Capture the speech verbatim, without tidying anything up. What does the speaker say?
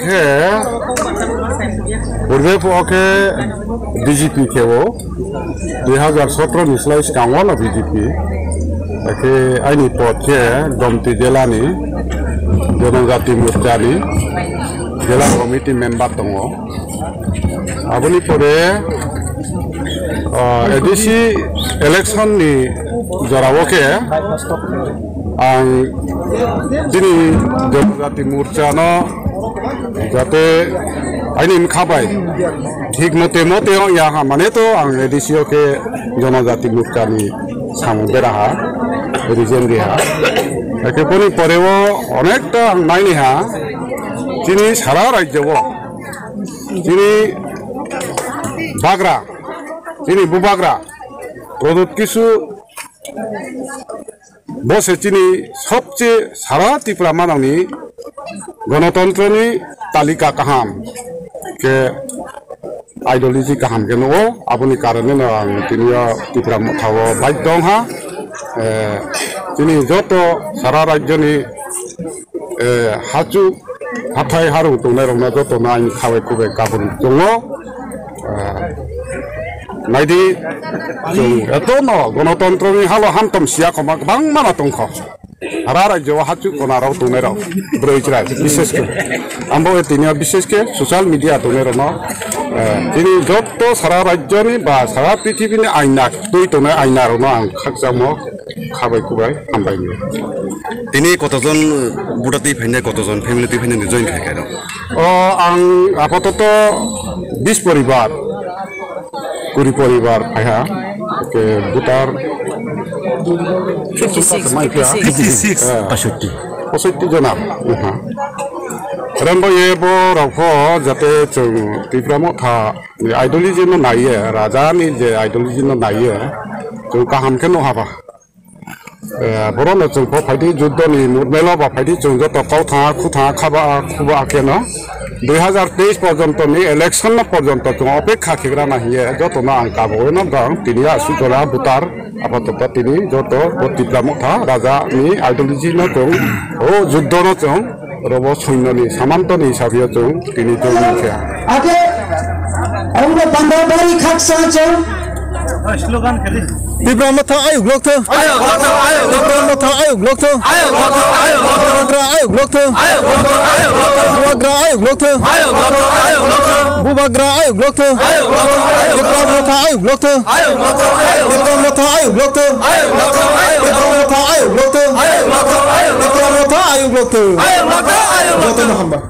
Khe purbe phuo khe B J P khe o dui hazar sotro ni slai swkango no B J P. Khe aini pod khe Gomti jela ni Jonojati Morcha ni jela committee member tongo. Aboni pore, ah, A D C election ni jorao khe ang chini Jonojati Morcha no jate aini wngkha bai thik mote mote wng ya ha mane to ang A D C o khe Jonojati Morcha ni samung bera ha, resign ri ha. Eke boni pore o onekta ang naini ha, chini sara rajyo o chini bagra, chini bubagra, Pradyot Kishore bo se chini sobche sara Tipra manang ni gonotontro ni talika kaham khe ideology kaham khe nugo, aboni karone no ang tini o Tipra Motha o baidhyo wng ha. Eh, chini joto sara rajyo ni eh, hachu hathai harung tongnai rokno jotono ang khabai khubai kabul tongo. Eh, naidi, chwng etono gonotontro ni halo hamtom siya khoma kwbangma no tongkho. Hara rajyo o hachu kona rok tongnai rok, bwrwi chwrai, bishesh khe. Ambo tini o bishesh khe social media tongnai rokno, eh, tini joto sara rajyo ni ba sara prithibi ni aina twi tongnai aina rokno ang khakchangmo. Khabai kubai hambai ni. Tini kotojon buda twi phainai, kotojon family twi phainai ni join khai khai rok? O, ang apatoto bis poribar, kuri poribar phaiha. Ke butar fifty six, fifty six. Fifty six. Eh. Pasotti. Pasotti jona. Aha. Rembo ye bo rokho jate chwng Tipra Motha ni ideology no naiye, raja ni je ideology no naiye, chwng kaham khe no haba. Eh, borokno chwng pho phaidi juddhoni murmelo ba phaidi chwng joto kau thanga khu thanga khaba khuba khe no dui hazar teis porjonto ni election no porjonto chwng opekha khegra na hiye joto no ang kabui no dong tini aswk jora butar apatoto tini joto bo Tipra Motha raja ni ideology no chwng o juddho no chwng Robo soinoni, samantoni hisabio chwng tini join khe. Ake, ongno panda bari khaksa chwng. Tipra Motha ayuk lokthung. Tipra Motha ayuk lokthung. Bubagra ayuk lokthung. Bubagra ayuk lokthung. Bubagra ayuk lokthung. Tipra Motha ayuk lokthung. Tipra Motha ayuk lokthung. Tipra Motha ayuk lokthung. Tipra Motha ayuk lokthung. Jotono hambai.